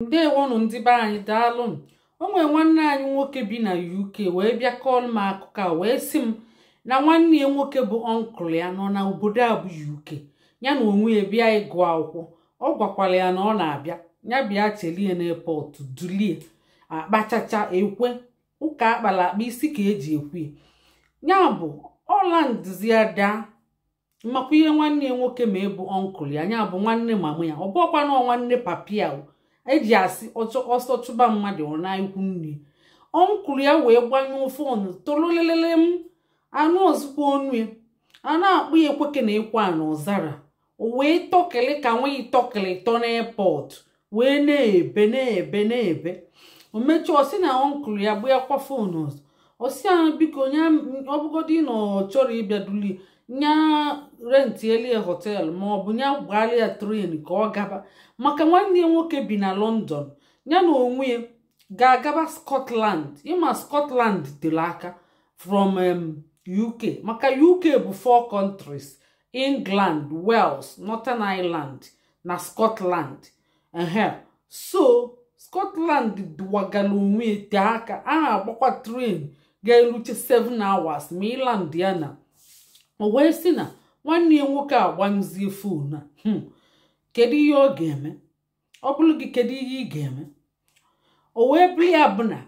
Ǹdeèwonù, ndị be anyị, daalụnụ. O nwere nwanne anyị nwoke bi na UK wee bịa kọọlụ m akụkọ a, wee sị m na nwanne ya nwoke bụ uncle ya nọ na obodo a bụ UK. Ya na onwe ya bịa ịgụ akwụkwọ. Ọ gwakwara ya na ọ na-abịa, ya bịa chelie n'airport, dulie akpachacha ekwe ụka akpara akpa isi ka eji ekwu ya. Bụ ọlandizi ya daa makwa ihe nwanne ya nwoke ma ịbụ uncle ya, ya bụ nwanne mama ya, ọ bụọkwa na nwanne papi ya eji asị ọsọ chụba mmadụ ọ na-ikwu nne. Uncle ya wee gbanyụọ phone tololelele m anụ ozikwa onu ya a na-akpụ ya ekweke na ekwe a na ọzara. O wee tọkịlị ka nwa tọkịlị tọ n'airport, wee na-ebe, na-ebe, na-ebe. O mechaa, ọ sị na uncle ya gbanyakwa phone ọzọ. Ọ sị ya biko, ọ bụgodị na ọ chọrọ ịbịa dulie nya, rentielie hotel ma ọ bụ nya gbalịa ya train ka ọ gaba, maka nwanne ya nwoke bi na London, ya na onwe ya ga-agaba Scotland. Ịma Scotland tere aka from UK, maka UK bụ four countries: England, Wales, Northern Ireland na Scotland. Ehe, so Scotland duwagara onwe ya tee aka. A na-agbakwa train ga-eruche 7 hours ma ịland ya na. O wee sị na nwanne ya nwoke agbanyụzie phone a. Kedu ihe ọ ga-eme? Ọ bụrụ gị, kedu ihe ị ga-eme? O wee bụrụ ya bụ na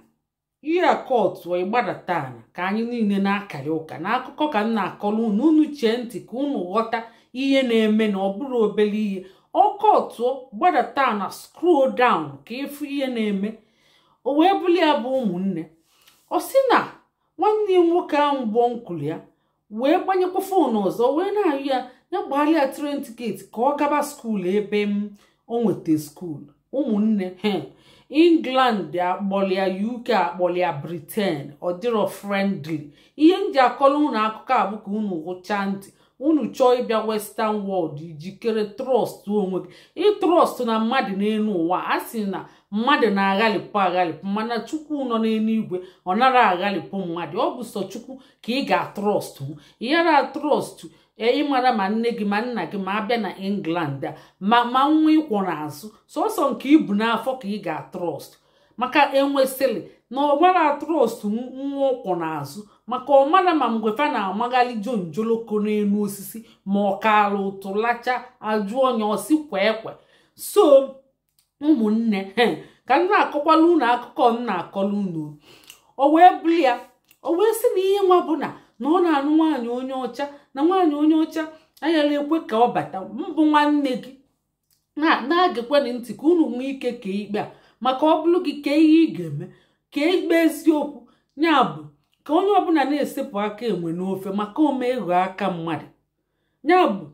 ihe a kọtụ ịgbadata ala ka anyị niile na-akarị ụka na akụkọ ka m na-akọrọ unu. Unu chee ntị ka unu ghọta ihe na-eme, na ọ bụrụ obere ihe ọkọtụọ gbadata na scroll down ka ịfụ ihe na-eme. O wee bụrụ ya bụ ụmụnne, ọ sị na nwanne ya nwoke ahụ bụ uncle ya wee gbanyekwa phone ọzọ, wee na-ayụ ya, ya gbalịa train ticket ka ọ gaba school ebe m o nweta school. Ụmụnne, he England akpọlịa, UK akpọlịa, Britain ọ dịrọ friendly. Ihe m ji akọrọ unu akụkọ a bụ ka unu gụchaa ntị. Unu chọọ ịbịa Western world, ijikere trust onwe gị, ịtrust na mmadụ n'elu ụwa. A sị na mmadụ na-aghalịpụ aghalịpụ, mana Chukwu nọ n'eluigwe, ọ nara aghalịpụ mmadụ. Ọ bụ sọ Chukwu ka ị ga-atrust. Ịghara atrust ịmara ma nne gị ma nna gị ma abịa na England a, ma nwa ịkwọ n'azụ, sọsọ nke ibu n'afọ ka ị ga-atrust, maka enwesịrị na ọgbara atrust nwa ọkwọ n'azụ, maka ọmara ma mgbe fa na-amagharị jonjoloko n'elu osisi ma ọ kaala ụtụ lacha ajụ onye ọsị kwe ekwe. So ụmụnne, ka m na-akọkwala unu akụkọ m na-akọla unu. O wee bụrụ ya, o wee sị na ihe nwa bụ na ọ na-anụ nwaanyị onye ọcha, na nwaanyị onye ọcha anyala ekwe ka ọ bata mbụ. Nwanne gị na-agekwenị ntị ka unu nwee ike kee ikpe a, maka ọ bụrụ gị, kee ihe ị ga-eme, kee ikpe eziokwu. Ya bụ ka onye ọbụla na-esepụ aka enwe n'ofe, maka ome ịghọ aka mmadụ. Ya bụ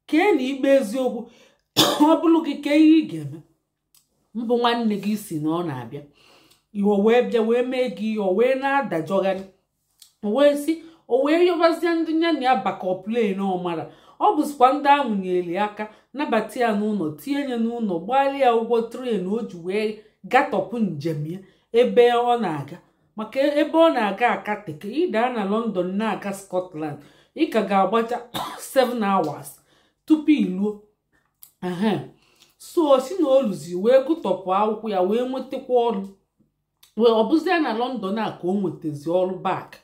kee na ikpe eziokwu. Ọ bụrụ gị, kee ihe ị ga-eme mbụ nwanne gị si na ọ na-abịa iwe wee bịa wee mee gị ihe, o wee na-adajọgharị, o wee si o wee yọbazie ndị ya na ya baka plane. Ọmara ọ bụzikwa ndị ahụ nyere ya aka nabata ya n'ụlọ, tinye ya n'ụlọ, gbalịa ya ụgwọ train o ji wee gatọpụ njem ya ebe ọ na-aga, maka ebe ọ na-aga akateke ịdaa na London na-aga Scotland, ị ka ga-agbacha 7 hours tupu iluo. So o si na oluzi wee gụtọpụ akwụkwọ ya, wee nwetakwa ọrụ, wee ọ bụzie na London a ka o nwetazi ọrụ back.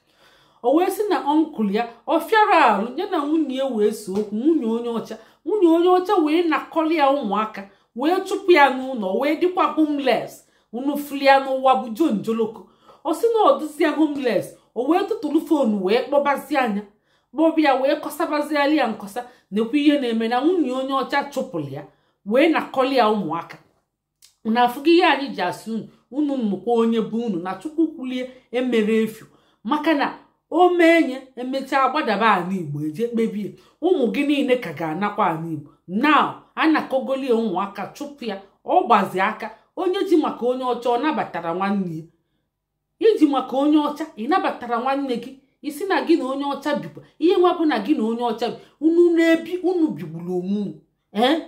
O wee sị na uncle ya ọ fịara arụ ya na nwunye ya wee so okwu. Nwunye onye ọcha, nwunye onye ọcha wee nakọrọ ya ụmụaka, wee chụpụ ya n'ụlọ, wee dịkwa homeless. Unu fụli ya n'ụwa bụ jonjoloko. Ọ sị na ọ dịzịa homeless, o wee tụtụrụ phone wee kpọbazie anya, kpọbịa wee kọsabaziali ya nkọsa, nekwa ihe na-eme na nwunye onye ọcha chụpụrụ ya, wee nakọrọ ya ụmụaka. Unu afụgo ihe anyị ji asị unu, unu nnukwu onye bụ unu na Chukwu kwulie emere efu, maka na o meenye emechaa gbadaba ala Igbo eje kpebie ụmụ gị niile ka ga-anakwa ala Igbo. Now anakọgolie ụmụaka, chụpụ ya, ọ gbazi aka onye ji maka onye ọcha ọ nabatara nwanne ya. Iji maka onye ọcha ị nabatara nwanne gị, isi na gị na onye ọcha bikwa. Ihe nwa bụ na gị na onye ọcha bi, unu na-ebi, unu bigburu onwe unu. Ee,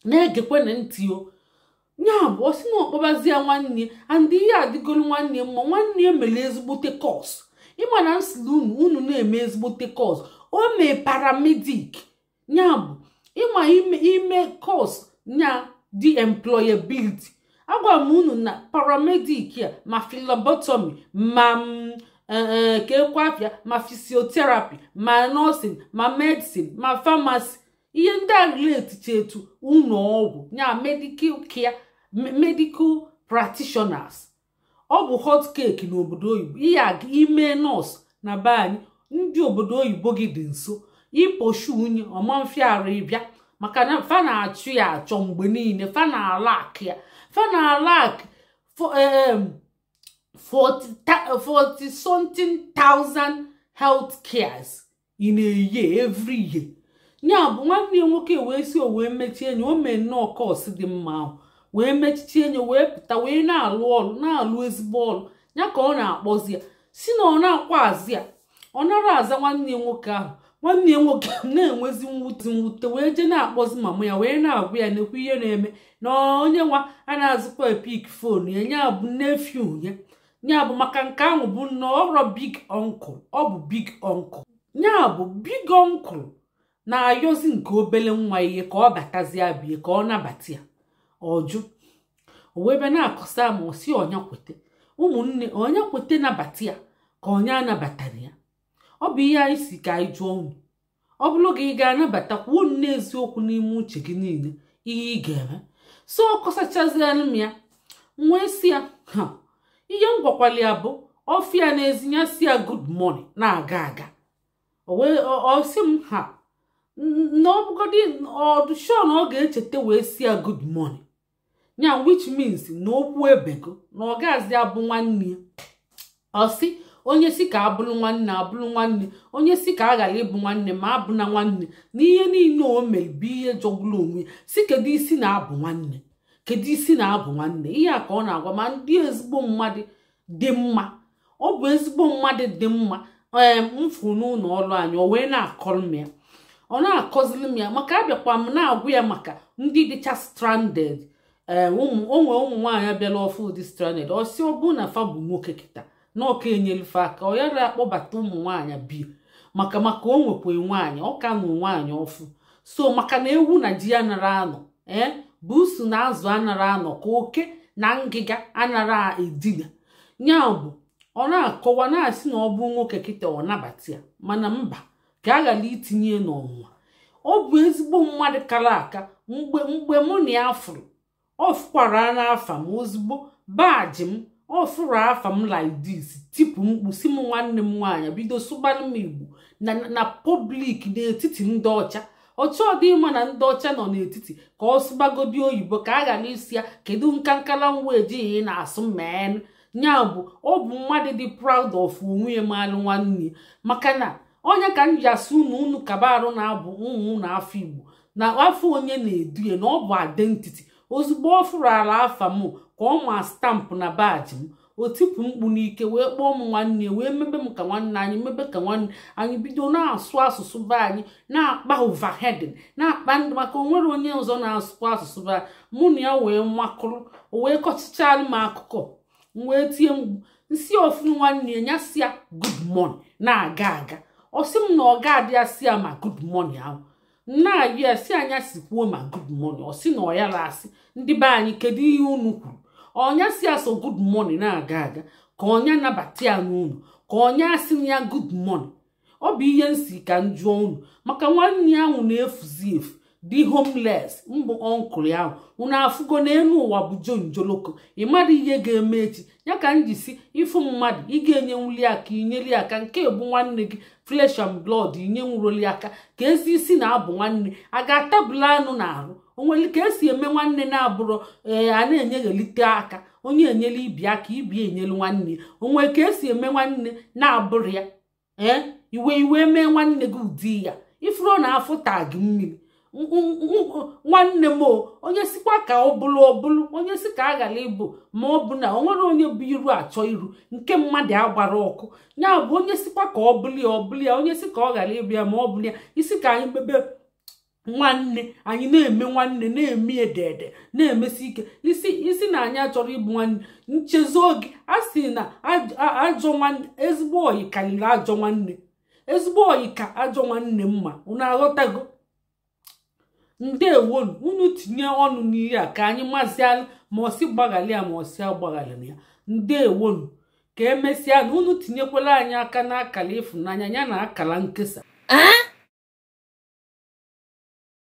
na-egekwe ntị o. Ya bụ ọ sị na ọkpọbazie nwanne and ihe adịgolu nwanne mma. Nwanne ya mere ezigbote course. Ịma na nsili unu, unu na-eme ezigbote course. O mee paramedic. Ya bụ ịma ime ime course nya dị employability. Agwa m unu na paramedic a, ma phlebotomy, ma ka ekwe afịa, ma physiotherapy, ma nursing, ma medicine, ma pharmacy, ihe ndị a relate etu ụlọ ọgwụ ya, medical care, medical practitioners, ọ bụ hot cake n'obodo oyibo. Ihe aga ime nọọsụ na be anyị, ndị obodo oyibo gị dị nso ịpọshu unye ọmamfiarụ ịbịa, maka na fa na-achụ ya achọ mgbe niile. Fa na-ala akụ ya, fa na-ala akụ 40 something thousand health cares in a year, every year. Ya bụ nwanne ya nwoke wee si o wee mechie enyi o mee nnọọ course dị mma ahụ, wee mechichie enyi, wee pụta, wee na-alụ ọrụ, na-alụ ezigbo ọrụ ya. Ka ọ na-akpọzi ya, si na ọ na-akwa azụ ya, ọ nara aza nwanne ya nwoke ahụ. Nwanne ya nwoke na-enwezi mwute mwute, wee jee na-akpọzi mama ya, wee na-agwa ya nekwa ihe na-eme na onye nwa a na-azụkwa e pick phone ya. Ya bụ nephew ya, ya bụ maka nke ahụ bụ nnọọ ọrọ big uncle, ọ bụ big uncle. Ya bụ big uncle na-ayọzi nke obele nwa ihe ka ọ batazie abịa, ka ọ nabata ya. Ọjụ o wee bịa na-akọsa ma ọ si ọnya kwete ụmụnne, ọnya kwete nabata ya, ka ọnya anabatara ya. Ọ bụ ihe anyị si ka anyị jụọ unu. Ọ bụrụ gị, ị ga-anabata? Kwuo nne eziokwu n'ime uche gị niile ihe ị ga-eme. So ọ kọsachazialụ m ya, nwee si ya ha ihe m gwakwala ya bụ ọfịa n'ezi ya, si ya good morning na-aga aga. O sị m ha na ọ bụgodị ọdụshọ na ọ ga-echeta wee si ya good morning ya, which means na okwu ebego na ọ gazi abụ nwanne ya. Ọ sị onye si ka abụrụ nwanne, abụrụ nwanne; onye si ka a ghara ịbụ nwanne, ma abụ na nwanne. Na ihe niile o mere bụ ihe jọgburu onwe ya. Si kedu isi na-abụ nwanne? Kedu isi na-abụ nwanne? Ihe a ka ọ na-agwa ma ndị ezigbo mmadụ dị mma. Ọ bụ ezigbo mmadụ dị mma. Ee, m furu n'ụlọ ọrụ anyị, o wee na-akọrọ m ya, ọ na-akọzili m ya, maka abịakwa m na-agwa ya maka ndị dịcha stranded. Ee, onwe ụmụ nwaanyị abịala ọfụ dị stranded. Ọ sị ọ bụ na fa bụ nwoke kịta na ọka enyelife aka, ọ yara akpọbata ụmụ nwaanyị bi maka o nwekwa nwaanyị, ọ ka nụ nwaanyị ọfụ. So maka na ewu na ji anara anọ, ee, busu na azụ anara anọ, ka oke na ngịga anara edina. Ya bụ ọ na-akọwa na-asị na ọ bụ nwoke kịta, ọ nabata ya, mana mba, ka a ghara itinye n'ọnwụnwa. Ọ bụ ezigbo mmadụ kara aka. Mgbe mụ na ya fụrụ, ọ fụkwara n'afa m ozugbo, badge m, ọ fụrụ afa m like this, tipụ mkpu si m, "Nwanne m nwaanyị!" Bido sụbalụ m Igbo na public, n'etiti ndị ọcha. Ọchọ dị ịma na ndị ọcha nọ n'etiti, ka ọ sụbagodi oyibo ka a ghara isi ya kedu nkankala nwa ejighị ị na-asụ men. Ya bụ ọ bụ mmadụ dị proud of onwe ya, malụ nwanne, maka na onye ka m ji asị unu, unu kaba arụ na-abụ ụmụ unu afọ Igbo na afọ onye na-edu ya, na ọ bụ identity. Ozugbo ọ fụrụ ala afa m ka ọ ma stamp na badge m, o tipụ mkpu n'ike wee kpọọ m nwanne, wee mebe m ka nwanne anyị, mebe ka nwanne anyị, bido na-asụ asụsụ be anyị, na-akpa overheading, na-akpa ndị maka onwere onye ọzọ na-asụkwa asụsụ be anyị. Mụ na ya wee makụrụ, o wee kọchichalụ m akụkọ, m wee tie mkpu nsi ofu nwanne ya, ya si ya good morning na-aga aga. Ọ sị m na ọ ga-adị ya si ya ma good morning ahụ na-ayụ ya, si anya si kwuo ma good morning. Ọ sị na ọ ya asị ndị be anyị, kedu ihe unu kwuru? Ọnya si asọ good morning na-aga aga, ka ọnya nabata ya n'ụlọ, ka ọnya asị na ya good morning. Ọ bụ ihe nsi ka m jụọ unu, maka nwanne ya ahụ na-efuzi efu, dị homeless. Mbụ uncle ya ahụ, unu afụgo n'elu ụwa bụ jonjoloko. Ị mara ihe ga-eme echi. Ya ka m ji si ịfụ mmadụ, ị ga-enyenwuli aka, inyeli aka. Nke bụ nwanne gị, flesh and blood, inyenwuroli aka, ka ezi isi na-abụ nwanne a ga-atabụla anụ na-arụ. Onwere ka esi eme nwanne na-abụrụ ee a na-enyeghelite aka, onye enyela ibi aka, ibi enyelu nwanne. Onwere ka esi eme nwanne na-abụrụ ya ee iwe iwe mee nwanne gị ụdị ya ifuru na afọ taa gị mmiri. Nwanne m o, onye sikwa ka ọ bụrụ, ọ bụrụ onye si ka a ghara ịbụ, ma ọ bụ na o nwere onye bụ iru achọ iru nke mmadụ agbara ọkụ. Ya bụ onye sikwa ka ọ bụrụ ya, ọ bụrụ ya; onye si ka ọ ghara ịbụ ya, ma ọ bụrụ ya. Isi ka anyị mebe nwanne anyị, na-eme nwanne, na-eme edede, na-emesi ike isi isi na anyị achọrọ ịbụ nwanne nchezo oge a sị na ajọ nwanne. Ezigbo oyi karịrị ajọ nwanne, ezigbo oyi ka ajọ nwanne mma. Unu aghọtago? Ndewonu. Unu tinye ọnụ n'ihe a ka anyị mazialụ ma ọsị gbaghalị ya ma ọsị agbaghalị ya. Ndewonu, ka emesịa na unu tinyekwala anyị aka n'akara ịfụnanya ya na akara nkesa.